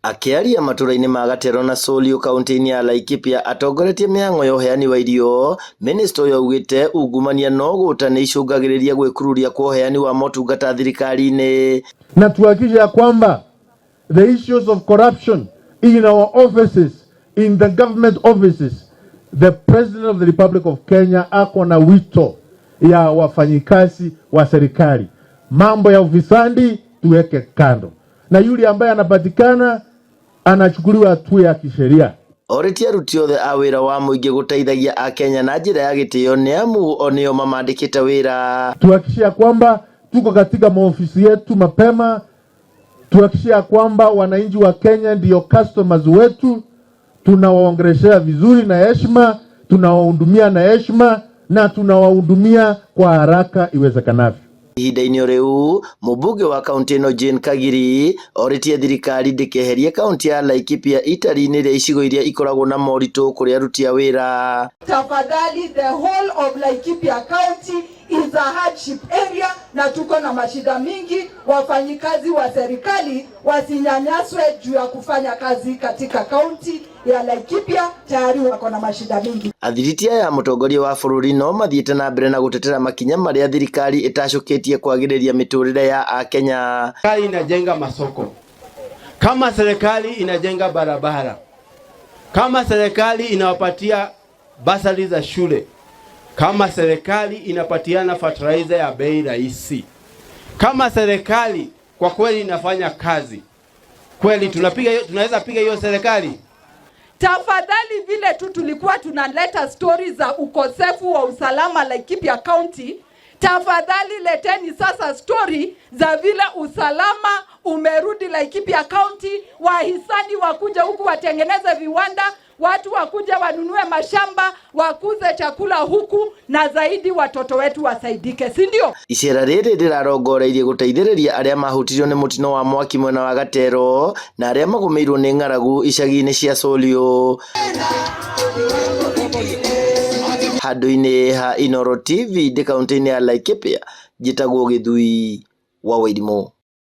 Akĩaria matũra-inĩ ma Gatero na Solio kaunti-inĩ ya Laikipia atongoretie mĩhang'o ya ũheani wa irio, mĩnĩsta ũyũ augĩte ungumania na ũgũta nĩ icũngagĩrĩria gwĩkururia kwa ũheani wa motungata thirikari-inĩ. Na tuhakikishe ya kwamba the issues of corruption in our offices, in the government offices, the President of the Republic of Kenya ako na wito ya wafanyikazi wa serikali, mambo ya ufisadi tuweke kando, na yule ambaye anapatikana anachukuliwa hatua ya kisheria. Orĩtie aruti othe a wĩra wa mũingĩ gũteithagia akenya na njĩra ya gĩtĩo nĩ amu o nĩo mamandĩkĩte wĩra. Tuhakikishe ya kwamba tuko katika maofisi yetu mapema, tuhakikishe ya kwamba wananchi wa Kenya ndio customers wetu, tunawaongeleshea vizuri na heshima, tunawahudumia na heshima na tunawahudumia kwa haraka iwezekanavyo. Ihinda-inĩ rĩu mũmbunge wa kaunti ĩno Jane Kagiri orĩtie thirikari ndĩkeherie kaunti ya Laikipia itari-inĩ rĩa icigo iria ikoragwo na moritũ kũrĩ aruti a wĩra. Tafadhali, the whole of Laikipia County is a hardship area na tuko na mashida mingi. Wafanyikazi wa serikali wasinyanyaswe juu ya kufanya kazi katika kaunti ya Laikipia, tayari wako na mashida mingi. Athiriti aya mũtongoria wa bũrũri no mathiĩte na mbere na gũtetera makinya marĩa thirikari ĩtacũkĩtie kwagĩrĩria mĩtũrĩre ya akenya. Serikali inajenga masoko, kama serikali inajenga barabara, kama serikali inawapatia basari za shule, kama serikali inapatiana fertilizer ya bei rahisi, kama serikali kwa kweli inafanya kazi kweli, tunapiga tunaweza piga hiyo serikali. Tafadhali, vile tu tulikuwa tunaleta stori za ukosefu wa usalama Laikipia County, tafadhali leteni sasa stori za vile usalama umerudi Laikipia County, wahisani wakuja huku watengeneze viwanda, watu wakuja wanunue mashamba, wakuze chakula huku, na zaidi watoto wetu wasaidike, si ndio? Icera rĩrĩ rĩrarongoreirie gũteithĩrĩria arĩa mahutirio nĩ mũtino wa mwaki mwena wa Gatero na arĩa magũmĩirwo nĩ ng'aragu icagi-inĩ cia Solio. Handũ-inĩ ha Inooro TV ndĩ kaunti-inĩ ya Laikipia, njĩtagwo Gĩthui wa Wairimũ.